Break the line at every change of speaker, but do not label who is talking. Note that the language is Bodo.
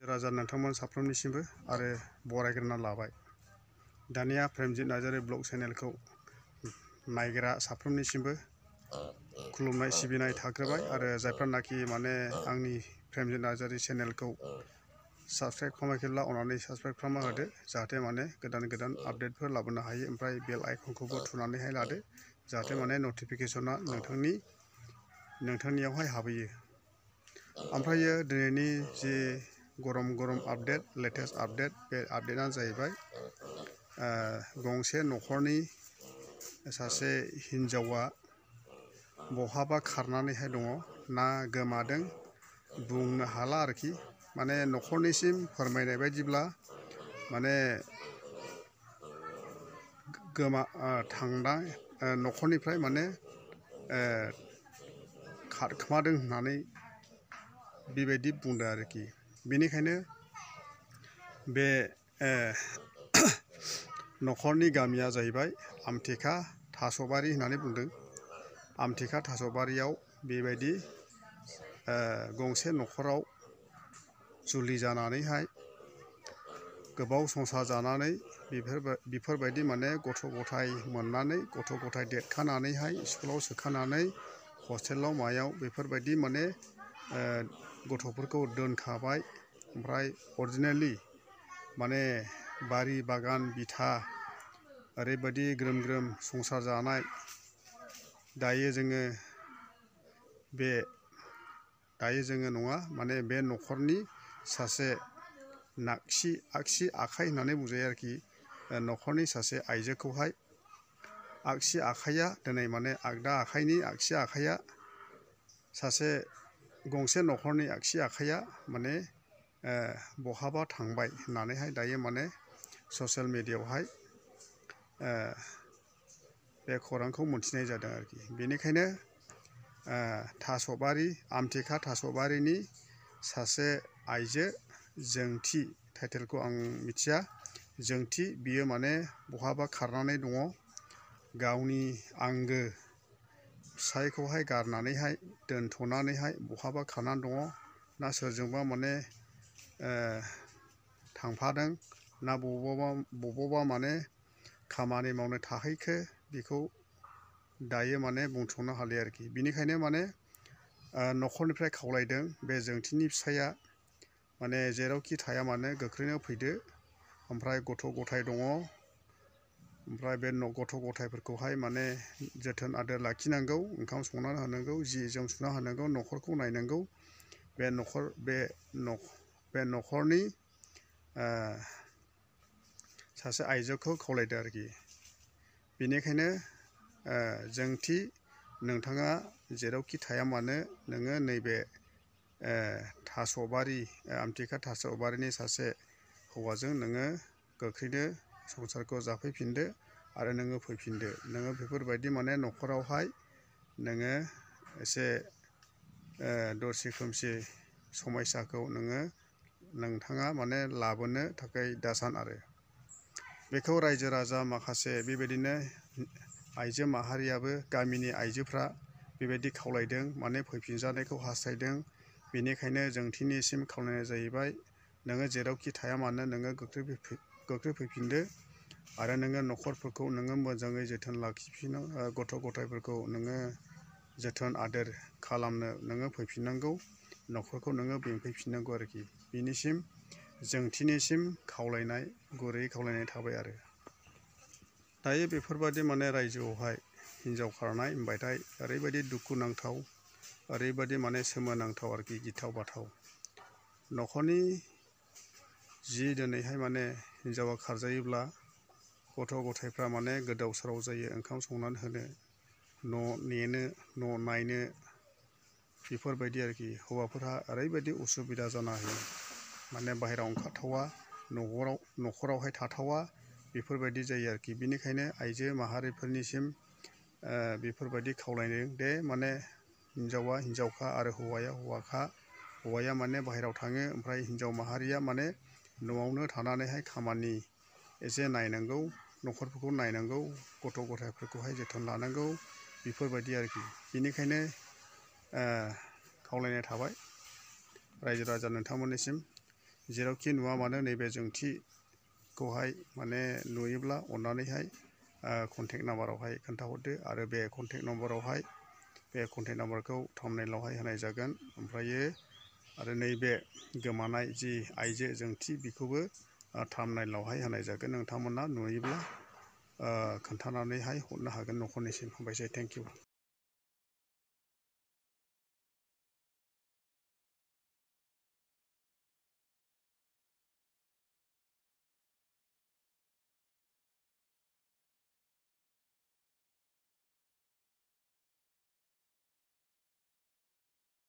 राजा नोंथांमोन साफ्रोमनिसिमबो आरो बरायग्रोना लाबाय। दानिया प्रेमजित नार्जारि ब्लग चेनेलखौ नायग्रा साफ्रोमनिसिमबो खुलुमनाय सिबिनाय थाग्रोबाय आरो जायफ्रानाखि माने आंनि प्रेमजित नार्जारि चेनेलखौ साबस्क्राइब खालामाखैब्ला अननानै साबस्क्राइब खालामना होदो जाहाथे माने गोदान गोदान आपडेटफोर लाबोनो हायो। ओमफ्राय बेल आइकनखौबो थुनानैहाय लादो जाहाथे माने नटिफिकेसना नोंथांनियावहाय हाबहैयो। ओमफ्रायो दिनैनि जे गरम आपडेट लेटेस्ट आपडेट बे आपडेटआ जाहैबाय गंसे न'खरनि सासे हिन्जावा बहाबा खारनानैहाय दङ ना गोमादों बुंनो हाला आरोखि माने न'खरनिसिम फोरमायनाय बायदिब्ला माने न'खरनिफ्राय माने खारखोमादों होननानै बेबायदि बुंदों आरोखि। बेनिखायनो बे न'खरनि गामिया जाहैबाय आमथेखा थास'बारि होननानै बुंदों। आमथेखा थास'बारियाव बेबायदि गंसे न'खराव जुलि जानानैहाय गोबाव संसार जानानै बेफोरबायदि माने गथ' गथाय मोननानै गथ' गथाय देरखानानैहाय स्कुलाव सोखानानै हस्टेलाव मायाव बेफोरबायदि माने गथ'फोरखौ दोनखाबाय। ओमफ्राय अरिजिनेलि माने बारि बागान बिथा ओरैबायदि ग्रोम ग्रोम संसार जानाय। दायो जोङो नङा माने बे न'खरनि सासे आगसि आखाइ होननानै बुंजायो आरोखि। न'खरनि सासे आइजोखौहाय आगसि आखाइया दिनै माने आगदा आखाइनि आगसि आखाइया सासे गंसे न'खरनि आगसि आखाइया माने बहाबा थांबाय होननानैहाय दायो माने ससियेल मिडियायावहाय बे खौरांखौ मोनथिनाय जादों आरोखि। बेनिखायनो आमथेखा थास'बारिनि सासे आइजो जोंथि टाइटेलखौ आं मिथिया जोंथि बियो माने बहाबा खारनानै दङ गावनि आंगो फिसायखौहाय गारनानैहाय दोनथ'नानैहाय बहाबा खारनानै दङ ना सोरजोंबा माने थांफादों ना बबावबा माने खामानि मावनो थाहैखो बेखौ दायो माने बुंथ'नो हालिया आरोखि। बिनिखायनो माने न'खरनिफ्राय खावलायदों बे जोंथिनि फिसाया माने जेरावखि थाया मानो गोख्रैनो फैदो। ओमफ्राय गथ' गथाय दङ ओमफ्राय बे गथ' गथायफोरखौहाय माने जोथोन आदोर लाखिनांगौ ओंखाम संनानै होनांगौ जि जोम सुना होनांगौ न'खरखौ नायनांगौ। बे न'खरनि सासे आइजोखौ खावलायदो आरोखि। बेनिखायनो जोंथि नोंथाङा जेरावखि थाया मानो नोङो नैबे आमथेखा थास'बारिनि सासे हौवाजों नोङो गोख्रैनो संसारखौ जाफैफिनदो आरो नोङो फैफिनदो। नोङो बेफोरबायदि माने न'खरावहाय नोङो एसे दरसि खोमसि समयसाखौ नोंथाङा माने लाबोनो थाखाय दासान आरो। बेखौ रायजो राजा माखासे बेबायदिनो आइजो माहारियाबो गामिनि आइजोफ्रा बेबायदि खावलायदों माने फैफिनजानायखौ हास्थायदों। बेनिखायनो जोंथिनिसिम खावलायनाय जाहैबाय नोङो जेरावखि थाया मानो नोङो गोख्रै फैफिनदो आरो नोङो न'खरफोरखौ नोङो मोजाङै जोथोन लाखिफिनो गथ' गथायफोरखौ नोङो जोथोन आदोर खालामनो नोङो फैफिननांगौ न'खरखौ नोङो बेंफैफिननांगौ आरोखि। बिनिसिम जोंथिनिसिम गुरै खावलायनाय थाबाय आरो। दायो बेफोरबायदि माने रायजोआवहाय हिनजाव खारनाय होनबाथाय ओरैबायदि दुखुनांथाव ओरैबायदि माने सोमोनांथाव आरोखि गिथाव बाथाव। न'खरनि दिनैहाय माने हिनजावा खारजायोब्ला गथ' गथायफ्रा माने गोदाव सोराव जायो ओंखाम संनानै होनो न' नेनो न' नायनो बेफोरबायदि आरोखि। हौवाफोरहा ओरैबायदि उसुबिदा जाना होयो माने बाहेरायाव ओंखारथावा न'खरावहाय थाथावा बेफोरबायदि जायो आरोखि। बिनिखायनो आइजो माहारिफोरनिसिम बेफोरबायदि खावलायदों दे माने हिनजावा हिनजावखा आरो हौवाया हौवाखा। हौवाया माने बाहेरायाव थाङो ओमफ्राय हिनजाव माहारिया माने न'आवनो थानानैहाय खामानि एसे नायनांगौ न'खरफोरखौ नायनांगौ गथ' गथायफोरखौहाय जोथोन लानांगौ बेफोरबायदि आरोखि। बेनिखायनो खावलायनाय थाबाय रायजो राजा नोंथांमोननिसिम जेरावखि नुवा मानो नैबे जोंथिखौहाय माने नुयोब्ला अननानैहाय कन्टेक्ट नाम्बारावहाय खोन्थाहरदो आरो बे कन्टेक्ट नाम्बारखौ थाम्बनेइलावहाय होनाय जागोन। ओमफ्रायो आरो नैबे गोमानाय जि आइजो जोंथि बेखौबो थाम्बनेइलावहाय होनाय जागोन। नोंथांमोना नुयोब्ला खोन्थानानैहाय हरनो हागोन न'खरनिसिम। हामबायसै, थेंक इउ।